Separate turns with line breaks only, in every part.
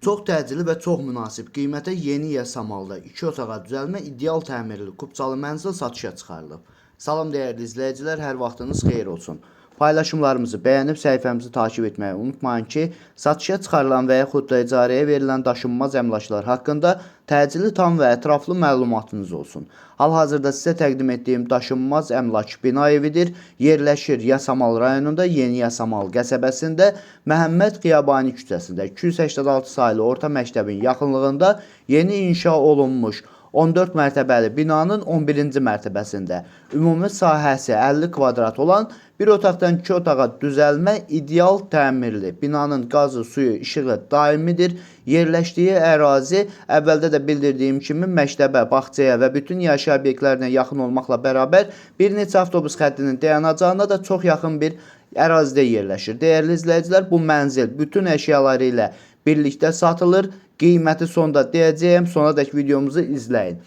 Çox təcili və çox münasib qiymətə Yeni Yasamalda 2 otağa düzəlmə ideal təmirli kupçalı mənzil satışa çıxarılıb. Salam dəyərli izləyicilər, hər vaxtınız xeyir olsun. Paylaşımlarımızı bəyənib səhifəmizi takip etməyi unutmayın ki, satışa çıxarılan və yaxud da icarəyə verilən daşınmaz əmlaklar haqqında təcili, tam və ətraflı məlumatınız olsun. Hal-hazırda sizə təqdim etdiyim daşınmaz əmlak bina evidir. Yerləşir Yasamal rayonunda, Yeni Yasamal qəsəbəsində, Məhəmməd Xiyabani küçəsində, 286 saylı orta məktəbin yaxınlığında yeni inşa olunmuş 14 mərtəbəli binanın 11-ci mərtəbəsində ümumi sahəsi 50 kvadrat olan bir otaqdan iki otağa düzəlmə ideal təmirli binanın qazı, suyu, işığı daimidir. Yerləşdiyi ərazi əvvəldə də bildirdiyim kimi məktəbə, bağçaya və bütün yaşayış obyektlərinə yaxın olmaqla bərabər bir neçə avtobus xəttinin dayanacağına da çox yaxın bir ərazidə yerləşir. Dəyərli izləyicilər, bu mənzil bütün əşyaları ilə birlikdə satılır. Qiyməti sonda deyəcəyəm. Sonadək videomuzu izləyin.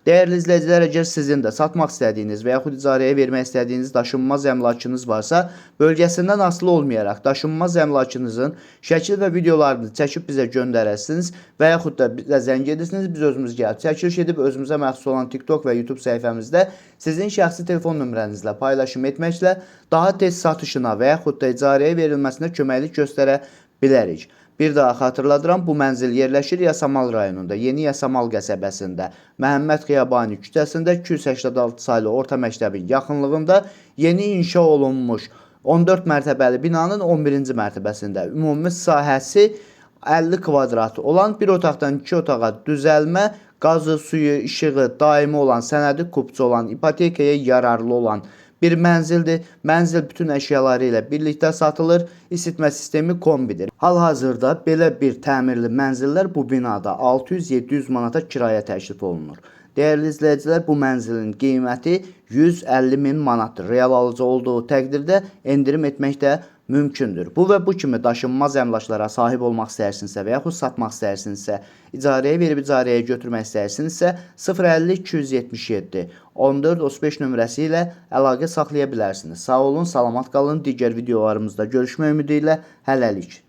Dəyərli izləyicilər, əgər sizin də satmaq istədiyiniz və yaxud icarəyə vermək istədiyiniz daşınmaz əmlakınız varsa, bölgəsindən asılı olmayaraq daşınmaz əmlakınızın şəkil və videolarını çəkib bizə göndərəsiniz və yaxud da bizə zəng edirsiniz, biz özümüz gəlib çəkiliş edib özümüzə məxsus olan TikTok və YouTube səhifəmizdə sizin şəxsi telefon nömrənizlə paylaşım etməklə daha tez satışına və yaxud da icarəyə verilməsinə köməklik göstərə bilərik. Bir daha xatırladıram, bu mənzil yerləşir Yasamal rayonunda, Yeni Yasamal qəsəbəsində, Məhəmməd Xiyabani küçəsində, 286 saylı orta məktəbin yaxınlığında yeni inşa olunmuş 14 mərtəbəli binanın 11-ci mərtəbəsində ümumi sahəsi 50 kvadrat olan bir otaqdan iki otağa düzəlmə, qazı, suyu, işığı daimi olan, sənədi kupçu olan, ipotekaya yararlı olan bir mənzildir. Mənzil bütün əşyaları ilə birlikdə satılır. İsitmə sistemi kombidir. Hal-hazırda belə bir təmirli mənzillər bu binada 600-700 manata kirayə təklif olunur. Dəyərli izləyicilər, bu mənzilin qiyməti 150 min manatdır. Real alıcı olduğu təqdirdə endirim etmək də mümkündür. Bu və bu kimi daşınmaz əmlaklara sahib olmaq istəyirsinizsə və yaxud satmaq istəyirsinizsə, icarəyə verib icarəyə götürmək istəyirsinizsə 050 277 14 35 nömrəsi ilə əlaqə saxlaya bilərsiniz. Sağ olun, salamat qalın. Digər videolarımızda görüşmək ümidi ilə hələlik.